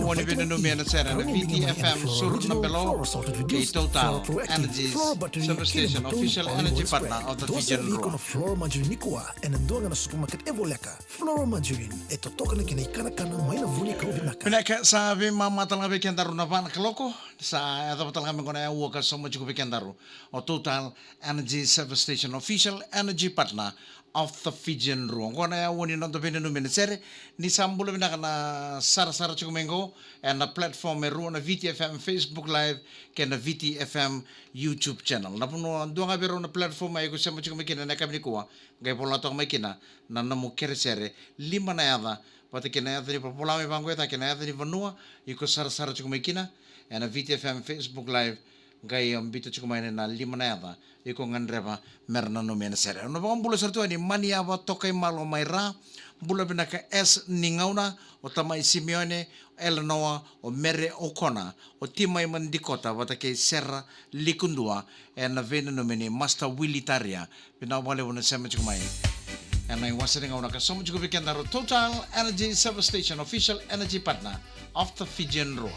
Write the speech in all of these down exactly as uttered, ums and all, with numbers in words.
Oni veinanumi ena sere na V T F M Suru na Belo kei Total Energies Service Station, official energy partner of the Fijian Drua. Flora Margarine nikua ena dua ga na supermarket e voleka. Flora Margarine e totoka na kena ikanakana mai na vunikau vinaka. Vinaka, sa veimama tale ga vei kedaru na va na kaloko. Sa yacova tale ga mai qo na aua ka sauma tiko vei kedaru o Total Energies Service Station, official energy partner of the Fijian Drua. Qo na aua ni noda veinanumi ena sere. Ni sa bula vinaka na sarasara tiko mai qo ena platform e rua, na V T F M Facebook Live kei na V T F M YouTube channel. Na vanua dua ga vei rau na platform e ko sema tiko mai kina ena yakavi nikua, qai vola toka mai kina na nomu keresere, lima na yaca, vata kei na yaca ni vola mai vaqo e cake, na yaca ni vanua iko sarasara tiko mai kina ena V T F M Facebook Live, qai biuta tiko mai na lima na yaca iko gadreva mera nanumi ena sere. Au na vakabula sara tu yani Maniava Tokaimalo mai Ra, bula vinaka S ni gauna, o tamai Simeone, Elenoa, o Mere Okona, o Timai Madikota vata kei Sera Likudua, ena veinanumi ni Master Willy Taria. Vinaka vakalevu na sema tiko mai ena iwase ni gauna ka sauma tiko vei kedaru Total Energy Service Station, official energy partner of the Fijian Drua.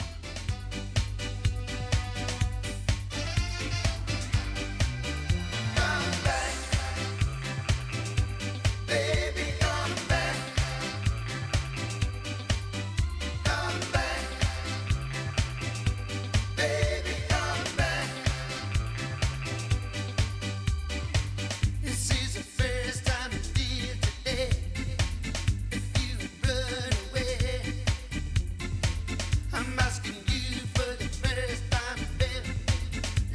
This is the first time I feel today that you run away. I'm asking you for the first time ever.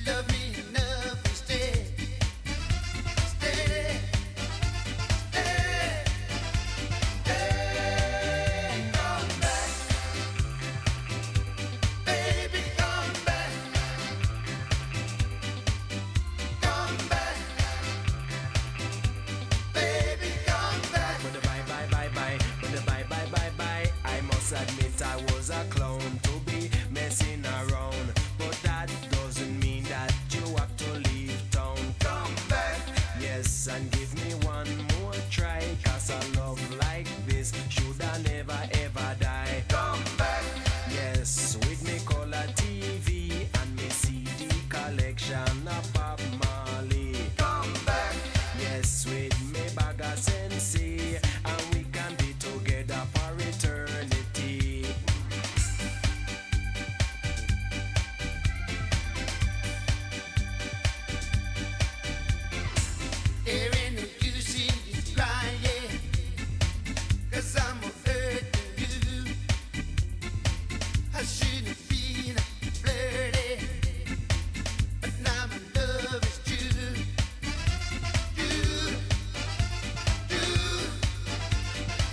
Love me enough to stay. Stay, stay, stay, come back. Baby, come back. Come back. Baby, come back. With a bye, bye, bye, bye. With a bye, bye, bye, bye. I must admit I was a clown to be messing around. But that doesn't mean that you have to leave town. Come back. Yes, and give me one more try. 'Cause a love like this should I never ever die. Come back. Yes, with me color T V and me C D collection of Bob Marley. Come back. Yes, with me bag of Sensi, and we can be together for eternity. There ain't no use in you crying, 'cause I'm hurting you. I shouldn't have been flirting, but now my love is true. True, true,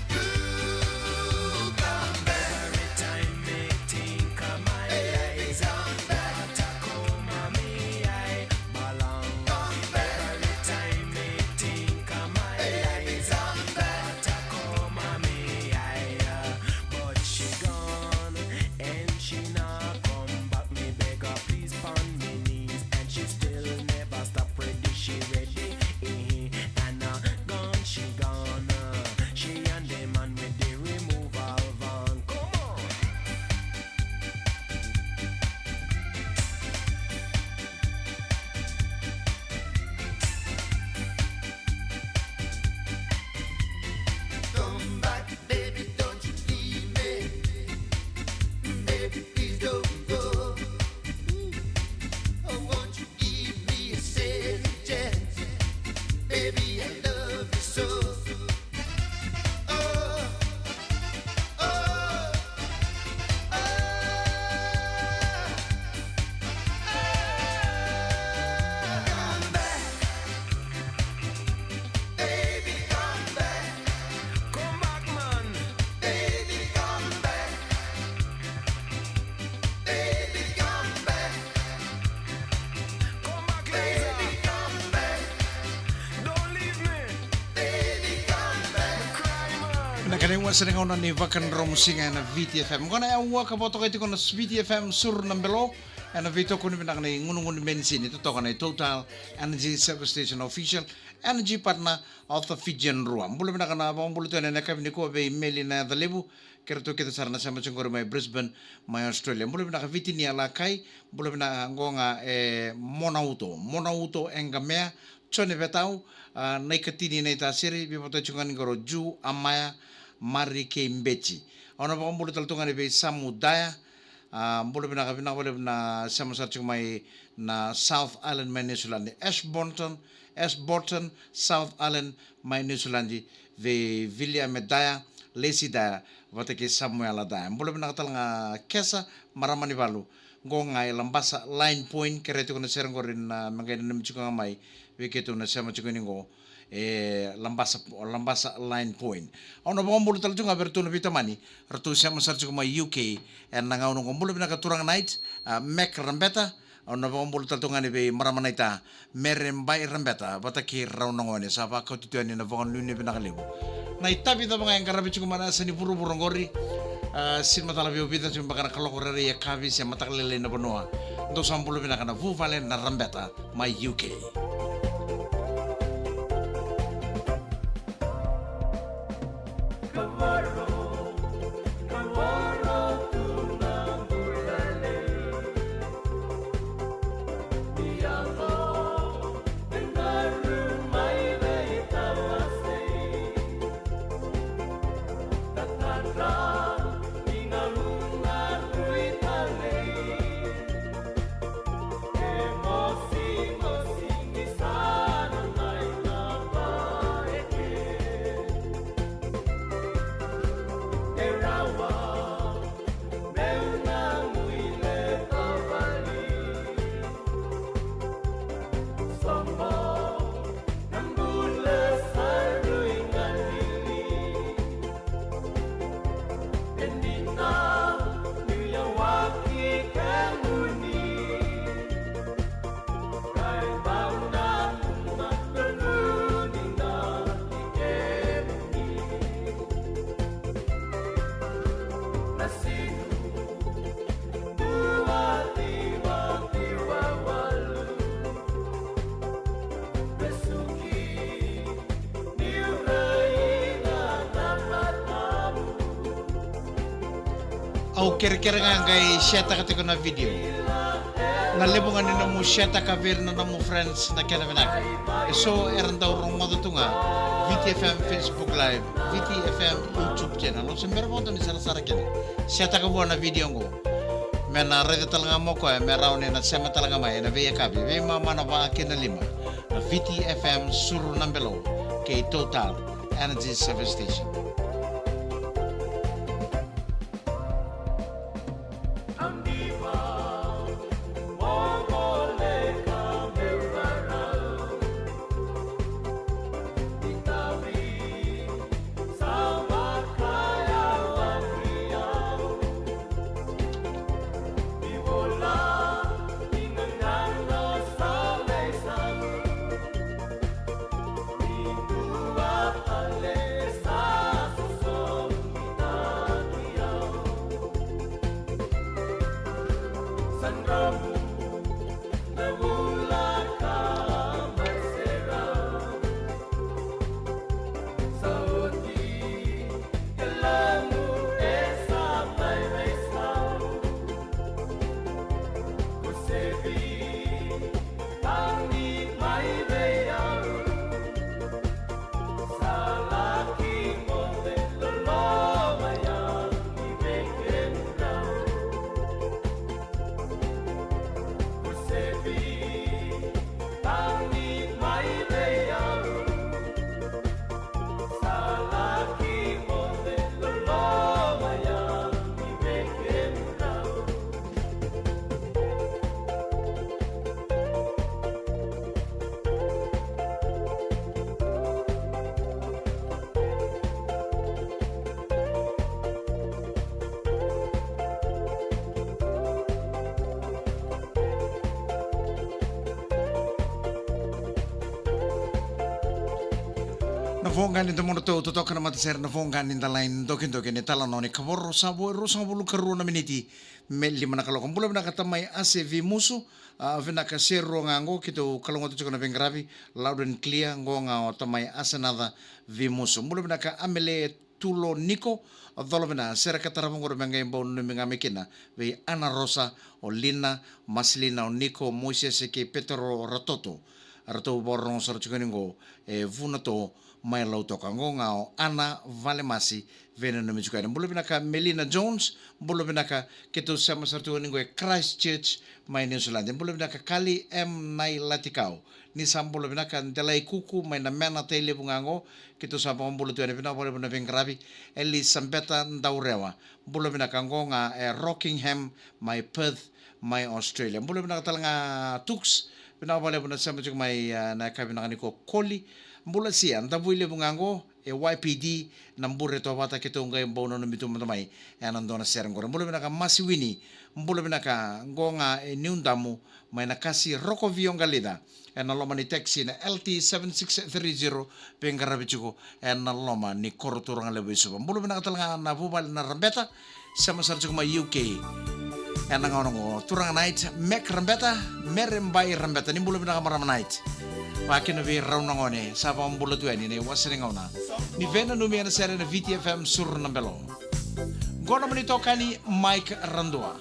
true, come back. Every time me think of my eyes, come back. Come on, me, I belong. Come back. Every time me think of my eyes, come back. Come on, me, I, uh, but she gone, and she not come back. Me beg her please pon me knees, and she still never stop ready. She ready, eh, and, uh, gone she gone. Uh, she and the man with the removal van. Come on. Come back, baby, don't you leave me. Baby, please don't go. Oh, won't you give me a second chance? Baby, I love you so. Oh, oh, oh, oh. Come back. Baby, come back. Come back, man. Baby, come back. Baby, come back. Come back, Liza. Baby, come back. Don't leave me. Baby, come back. Me cry, man. Na kena iwase ni gauna ni vakadromu siga ena V T F M. Qo na aua ka vakatokai tiko na V T F M Suru na Belo. Ena veitokoni vinaka ni gunugunu menisini totoka na Total Energy Service Station, official energy partner of the Fijian Drua. Bula vinaka na vakabula tu ena yakavi nikua vei Meli na Yaca Levu, kei ratou kece sara na sema tiko qori mai Brisbane, mai Australia. Bula vinaka Viti ni Alakai, bula vinaka qo ga e Monauto, Monauto e Gamea, Jone Vetau, a, na ikatini na itasiri, vivota tiko ga ni qoro Ju, Amaya, Mari kei Beti. Au na vakabula tale tu ga ni vei Samu Daya, a, bula vinaka, vinaka vakalevu na sema sara tiko mai na South Island mai Niusiladi. Ashburton, Ashburton, South Island mai Niusiladi, vei Viliame Daya, Lesi Daya, vata kei Samuela Daya. Bula vinaka tale ga Kesa, marama ni valu. Qo ga e Labasa Line Point, kerea tiko na sere qori na me qai nanumi tiko ga mai vei keitou na sema tiko ni qo e Labasa, Labasa Line Point. Au na vakabula tale tu ga vei ratou na veitamani, ratou sema sara tiko mai U K ena gauna qo. Bula vinaka Turaga Night, a, Mac Rabeta, au na vakabula tale tu ga ni vei marama naita Mere Bai Rabeta, vata kei rau na gone, sa vakauti tu yani na vakanuinui vinaka levu. Na itavi cava ga e qaravi tiko mai na yasa ni vuravura qori, a, sega ni macala vei au vica tiko beka na kaloko rairai yakavi se mataka lailai na vanua. Dou sa bula vinaka na vuvale na Rabeta mai U K. Au kerekere ga qai share-taka tiko na video. Na levu ga ni nomu share-taka vei ira na nomu friends na kena vinaka. E so era dau rogoca tu ga Viti F M Facebook Live, Viti F M YouTube channel. Au se bera vakadua ni sarasara kina. Share-taka vua na video qo. Me na raica tale ga mo koya, me rawa ni na sema tale ga mai ena veiyakavi, veimama na va kei na lima. Na Viti F M Suru na Belo kei Total Energy Service Station. Na voqa ni domodratou totoka na matasere, na voqa ni dalai dokidoki ni talanoa ni kavoro, sa vo e ruasagavulu ka rua na miniti me lima na kaloko. Bula vinaka tamai Ase Vimusu, a, vinaka serua ga qo, keitou kalougata tiko na veiqaravi, loud and clear, qo ga o tamai Ase Naca Vimusu. Bula vinaka Amele Tulo Niko, o Colovina, sere ka tarava qo me qai bau nanumi ga mai kina vei Ana Rosa, o Lina, Masilina, o Niko, Moisese kei Petero Ratoto. Ratou vakarorogo sara tiko ni qo e Vunato mai Lautoka. Qo ga o Ana Valemasi, veinanumi tiko yani. Bula vinaka Melina Jones, bula vinaka, keitou sema sara tiko ni qo e Christchurch mai New Zealand. Bula vinaka Kali M Nailatikau. Ni sa bula vinaka Delai Kuku mai na Mena, Tailevu ga qo, keitou sa vakabula tu yani, vinaka vakalevu na veiqaravi. Elisabeta Daurewa, bula vinaka qo ga e Rockingham mai Perth mai Australia. Bula vinaka tale ga Tux, vinaka vakalevu na sema tiko mai, e, na yakavi vinaka ni ko Koli. Bula Sia, Davui Levu ga qo e Y P D, na bure tovata, keitou qai bau nanumi tu mada mai ena dua na sere qori. Bula vinaka Masi Wini, bula vinaka qo ga e Niudamu mai na kasi Rokovio Qalica. Ena loma ni taxi na L T seven six three zero, veiqaravi tiko ena loma ni koro turaga levu i Suva. Bula vinaka tale ga na vuvale na Rabeta, sema sara tiko mai U K. Ena gauna qo Turaga Night, Mek Rabeta, Mere Bai Rabeta, ni bula vinaka marama Night. Vakakina vei rau na gone sa vakabula tu yani na iwase ni gauna ni veinanumi ena sere na V T F M Suru na Belo. Qo na nomuni tokani Mike Radua.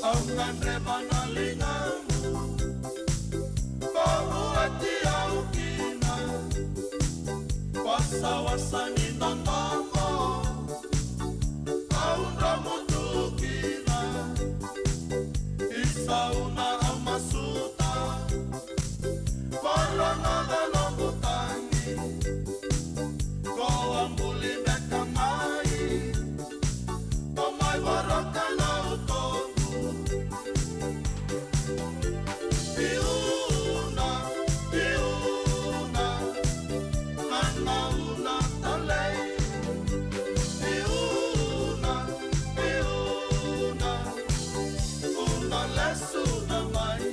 Au gadreva na ligamu, ko vueti au kina. Wasawasa ni dodomo, au dromu tu kina. I sauna au masuta, voronaca noqu tagi. Ko a buli beka mai, ko mai voroka na utoqu. Piuna, piuna, na nauna talei. Piuna, piuna, una lesu na mai.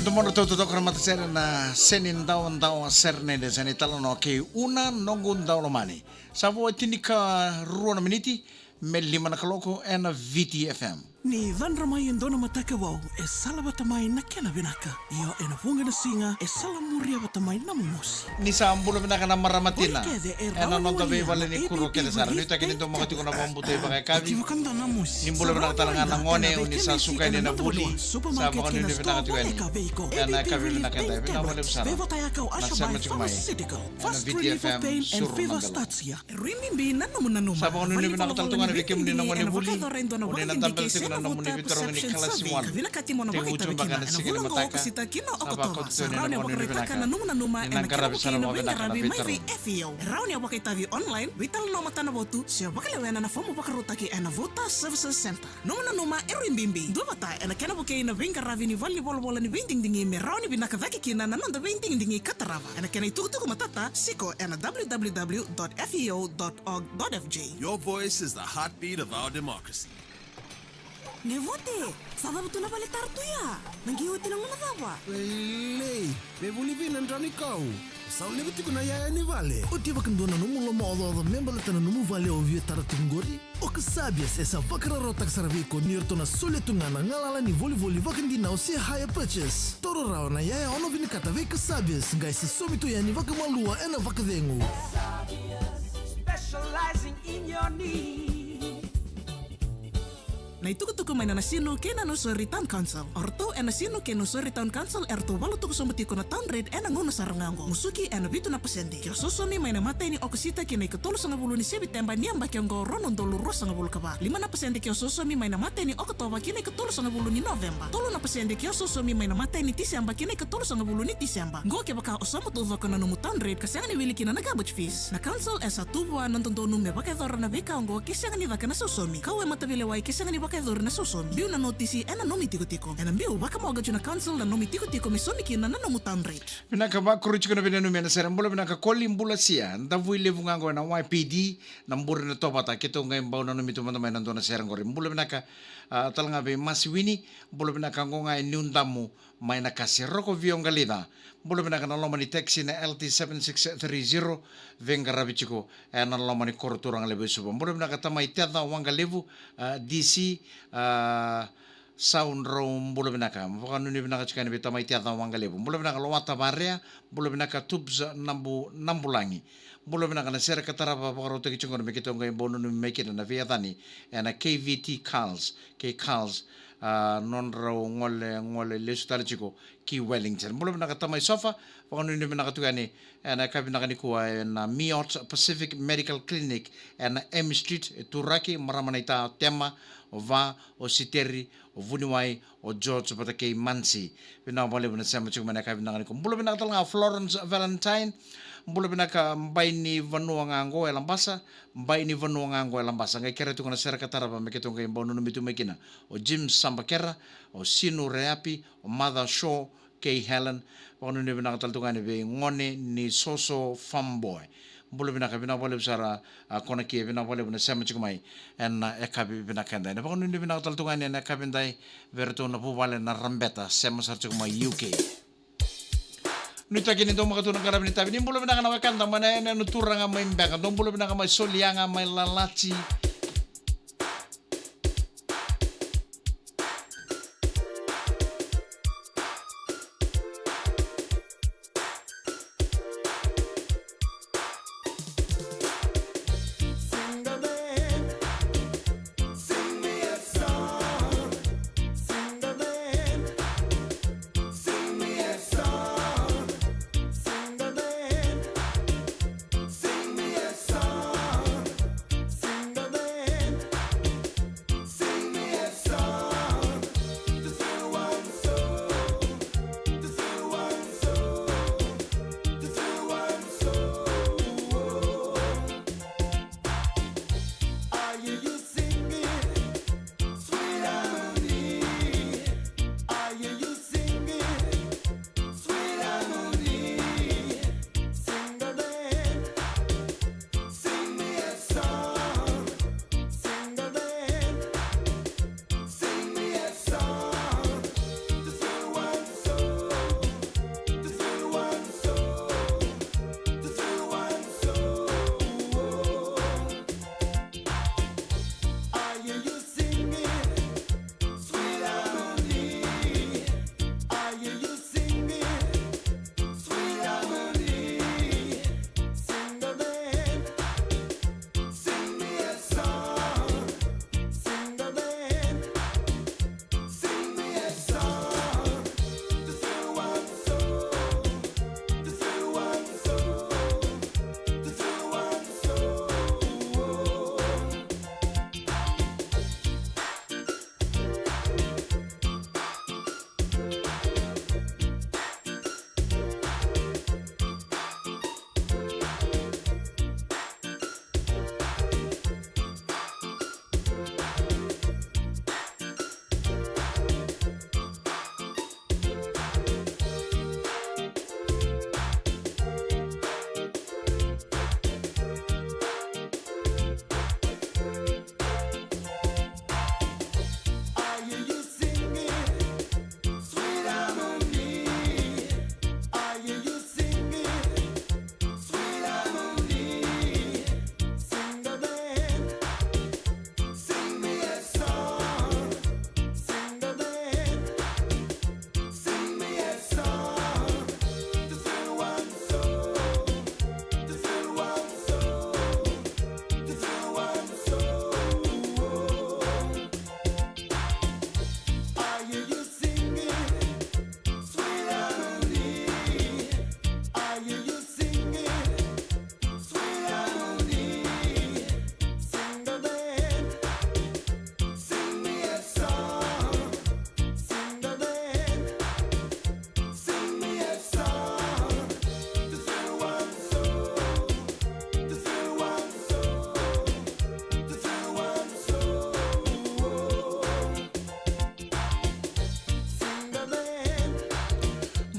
Domodratou totoka na matasere na Seni Dawa Dawa Serenade, seni talanoa kei Una Noqu Daulomani. Sa vo e tinikarua na miniti me lima na kaloko ena V T F M. Ni cadra mai e dua na mataka vou, e sala vata mai na kena vinaka. Io, ena vuqa na siga, e sala muria vata mai na momosi. Ni sa bula vinaka na marama tina. Ena noda veivale ni kuro kece sara. Nuitaki ni domaka tiko na vakabauta vakayakavi. Ni bula vinaka tale ga na gone, o ni sa suka yani na vuli. Sa vakanuinui vinaka tiko yani. Ena yakavi vinaka edai, vinaka vakalevu sara na sema tiko mai ena V T F M Suru na Belo. Sa vakanuinui vinaka tale tu ga vei kemuni na gonevuli. O ni na tabela tiko Voter Perception Survey ka vinakati mo na vakaitavi kina ena vula oqo Okosita ki na Okotova. Sa rawa ni vakaraitaka na nomu nanuma ena kena vukei na veiqaravi mai vei F A O. E rawa ni o vakaitavi online, veitalanoa matanavotu, se o vakalewena na fomu vakarautaki ena Voter Services Centre. Nomu nanuma e rui bibi. Duavata ena kena vukei na veiqaravi ni valenivolavola ni veidigidigi me rawa ni vinaka cake kina na noda veidigidigi ka tarava. Ena kena itukutuku matata, siko ena w w w dot f a o dot org dot f j. Your voice is the heartbeat of our democracy. Nevote, sa cava tu na vale tara tu ya? Na qai oti na gauna cava? Lailai, me vuli vei na drau ni kau. Sa levu tiko na yaya ni vale. Oti vakadua na nomu lomaocaoca me baleta na nomu vale o via tara tiko qori? O Kasabias e sa vakararawataka sara vei iko ni ratou na solia tu ga na galala ni volivoli vakadinau se hire purchase. Taura rawa na yaya ono vinakata vei Kasabias, qai se saumi tu yani vakamalua ena vakacegu. Specializing in your need. Na itukutuku mai na Nasinu kei na Nausori Town Council. O ratou e Nasinu kei Nausori Town Council e ratou valutuku sobu tiko na town rate ena gauna sara ga oqo. Musuki ena vitu na pasede. Ke o sosomi mai na imatai ni Okosita ki na ikatolusagavulu ni Seviteba ni yabaki oqo rua na udolu ruasagavulu ka va. Lima na pasede ke o sosomi mai na imatai ni Okotova ki na ikatolusagavulu ni Noveba. Tolu na pasede ke o sosomi mai na imatai ni Tiseba ki na ikatolusagavulu ni Tiseba. Qo kevaka o sauma taucoko na nomu town rate ka sega ni wili kina na garbage fees. Na council e sa tu vua na dodonu me vakayacora na veika oqo ke sega ni caka na sausaumi. Kau e mataveilewai ke sega ni vakayacori na sausaumi. Biu na notisi ena nomu itikotiko. Ena biu vakamortgage na council na nomu itikotiko me saumi kina na nomu town rate. Vinaka, vakuria tiko na veinanumi ena sere. Bula vinaka Koli Bulasia, Davuilevu ga qo ena Y P D, na bure na tovata, keitou qai bau nanumi tu mada mai na dua na sere qori. Bula vinaka, a, tale ga vei Masiwini, bula vinaka qo ga e Niudamu, mai na kase Roko Vioqalica. Bula vinaka na loma ni taxi na L T seven six three zero, veiqaravi tiko ena loma ni koro turaga levu e Suva. Bula vinaka tamai Teca Waqalevu, a, D C, a, Sau drau bula vinaka. Vakanuinui vinaka tiko yani vei tamai Teca Waqalevu. Bula vinaka Lowata Varea, bula vinaka Tubs Nabu, Nabulagi. Bula vinaka na sere ka tarava vakarautaki tiko qo me keitou qai bau nanumi mai kina na veiyacani ena K V T Carls, kei Carls, a, nodrau gole, gole lesu tale tiko ki Wellington. Bula vinaka tamai Sofa, vakanuinui vinaka tiko yani ena yakavi vinaka nikua ena Miot Pacific Medical Clinic ena Amy Street, e Turaki, marama naita o Tema, o Va, o Siteri, o Vuniwai, o George vata kei Mansi. Vinaka vakalevu na sema tiko mai na yakavi vinaka nikua. Bula vinaka tale ga Florence Valentine. Bula vinaka Bainivanua ga qo e Labasa. Bainivanua ga qo e Labasa. Qai kerea tiko na sere ka tarava me keitou qai bau nanumi tu mai kina. O Jim Sabakera, o Sinu Reapi, o Mother Shaw, kei Helen. Vakanuinui vinaka tale tu ga yani vei gone ni Soso Farm Boy. Bula vinaka, vinaka vakalevu sara, a, Konakia, vinaka vakalevu na sema tiko mai ena yakavi vinaka edai. Vakanuinui vinaka tale tu ga yani ena yakavi edai vei iratou na vuvale na Rabeta, sema sara tiko mai U K. Nuitaki ni dau maka tu na qaravi ni tavi. Ni bula vinaka na wekada mai na yanuyanu turaga mai Beqa. Dau bula vinaka mai Soliyaga, mai Lalati.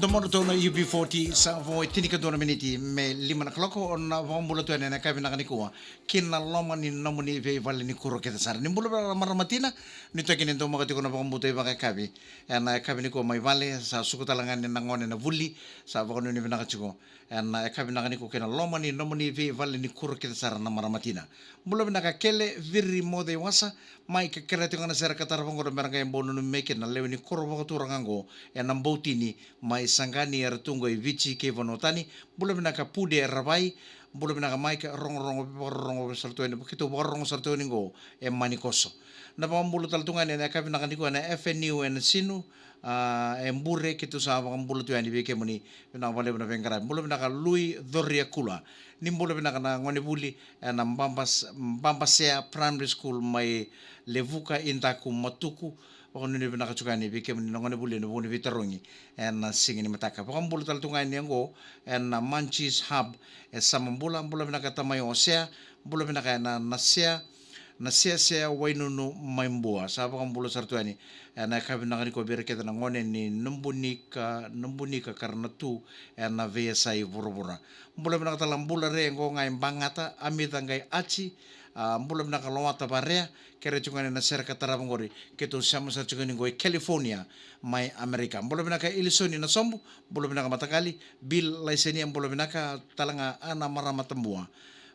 Mono tau na U B forty, sa vo e tinikadua na miniti me lima na kaloko. O na vakabula tu yani ena yakavi vinaka nikua ki na loma ni nomuni veivale ni kuro kece sara. Ni bula vinaka na marama tina, ni toki ni daumaka tiko na vakabuta i vakayakavi. Ena yakavi nikua mai vale, sa suka tale ga ni na gone na vuli, sa vakanuinui vinaka tiko. Ena yakavi vinaka nikua ki na loma ni nomuni veivale ni kuro kece sara na marama tina. Bula vinaka Kele, Viri, Moce, Wasa, mai ka kerea tiko ga na sere ka tarava oqo me ra qai bau nanumi mai kina na lewe ni koro vakaturaga oqo ena Boutini, mai Saqani, era tu oqo i Viti kei vanua tani. Bula vinaka Pude, Ravai. Bula vinaka Maika, rogorogo, vakarorogo sara tu yani, keitou vakarorogo sara tu yani oqo e Manikoso. Na vakabula tale tu ga yani ena yakavi vinaka nikua ena F N U ena Sinu, a, e Bure, keitou sa vakabula tu yani vei kemuni, vinaka vakalevu na veiqaravi. Bula vinaka Lui Coriakula. Ni bula vinaka na gonevuli ena Babas-, Babasea Primary School mai Levuka, Idaku, Matuku. Vakanuinui vinaka tiko yani vei kemuni na gonevuli ena vuku ni veitarogi ena siga ni mataka. Vakabula tale tu ga yani oqo ena Munchies Hub e Samabula. Bula vinaka tamai Osea. Bula vinaka ena Nasea, Naseasea Wainunu mai Bua. Sa vakabula sara tu yani ena yakavi vinaka nikua vei ira kece na gone ni Nubunika, Nubunika ka ra na tu ena veiyasai vuravura. Bula vinaka tale Bula Re, oqo ga e Bagata, Amica qai Aci. A, bula vinaka Lowata Varea, kerea tiko ga yani na sere ka tarava oqori, keitou sema sara tiko yani oqo e California mai Amerika. Bula vinaka Ilisoni Nasobu. Bula vinaka Mataqali, Bill Laisenia. Bula vinaka tale ga Ana Marama Tabua.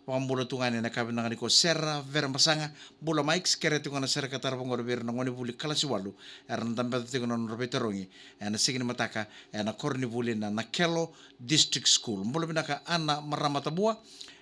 Vakabula tu ga yani ena yakavi vinaka nikua Sera Verebasaga. Bula Mikes, kerea tiko ga na sere ka tarava oqori vei ira na gonevuli kalasi walu era na dabeca tiko na nodra veitarogi ena siga ni mataka ena koronivuli na Nakelo District School. Bula vinaka Ana Marama Tabua.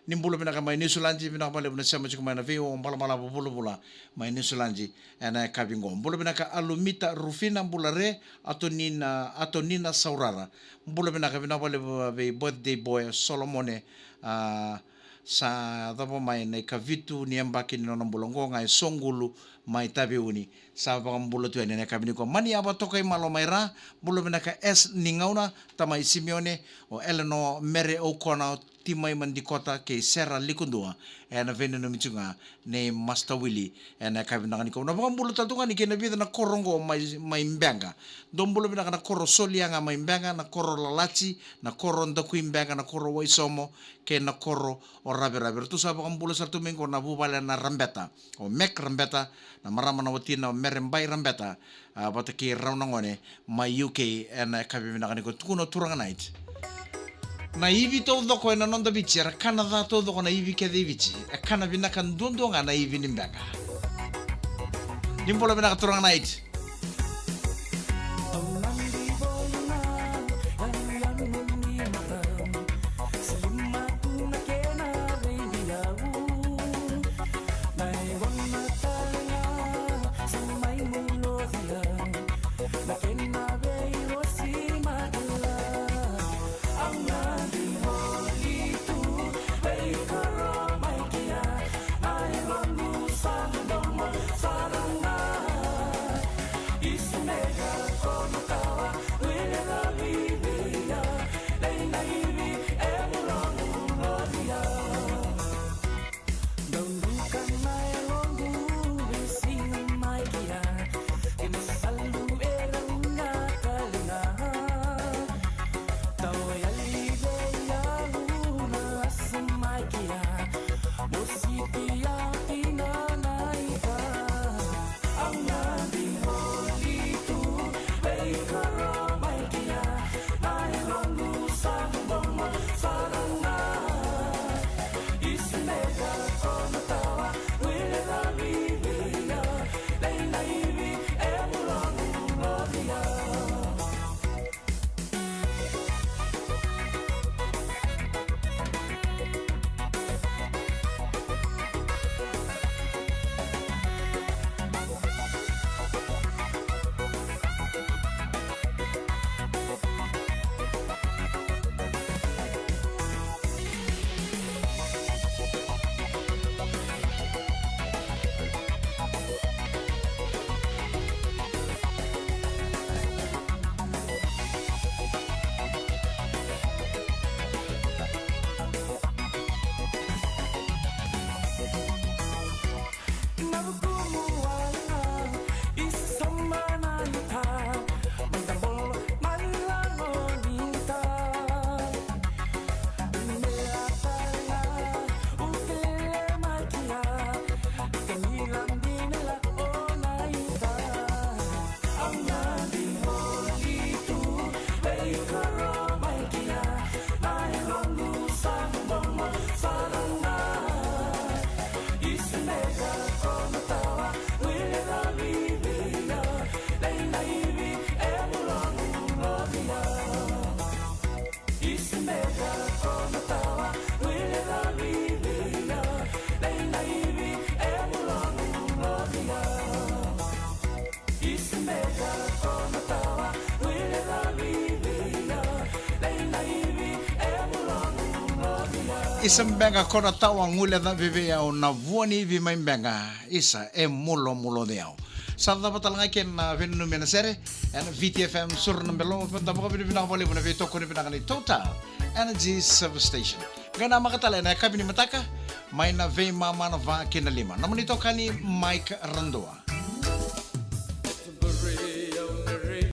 Ni bula vinaka mai Niusiladi, vinaka vakalevu na sema tiko mai na veiwau balabalava vulavula mai Niusiladi ena yakavi oqo. Bula vinaka Alumita Rufina, Bula Re, Atonina, Atonina Saurara. Bula vinaka, vinaka vakalevu vei birthday boy Solomone, a, sa cava mai na ikavitu ni yabaki ni nona bula, oqo ga e Soqulu mai Taveuni. Sa vakabula tu yani ena yakavi nikua. Mani Ava Tokaimalo mai Ra. Bula vinaka S Nigauna, tamai Simione, o Eleanor, Mere O'Connor, Timai Madikota kei Sera Likudua. Ena veinanumi tiko ga nei Master Willie ena yakavi vinaka nikua. Na vakabula tale tu ga yani kei na vica na koro oqo mai, mai Beqa. Dou bula vinaka na koro Soliaga mai Beqa, na koro Lalati, na koro Dakui Beqa, na koro Waisomo kei na koro o Raveravi. Ratou sa vakabula sara tu mai oqo na vuvale na Rabeta, o Mac Rabeta, na marama na watina o Mere Bai Rabeta, a, vata kei rau na gone mai U K ena yakavi vinaka nikua. Tukuna o Turaga Night, na ivi taucoko ena noda Viti era kana ca taucoko na ivi kece i Viti. E kana vinaka duadua ga na ivi ni Beqa. Ni bula vinaka Turaga Night. Isa Beka ko na tawa, guileca vei au na vua ni ivi mai Beka. Isa e mulomuloci au. Sa cava tale ga kina na veinanumi ena sere ena V T F M Suru na Belo. Da vakavinavinaka vakalevu na veitokoni vinaka ni Total Energies Service Station. Qai namaka tale ena yakavi ni mataka mai na veimama na va ki na lima, nomuni itokani Mike Radua.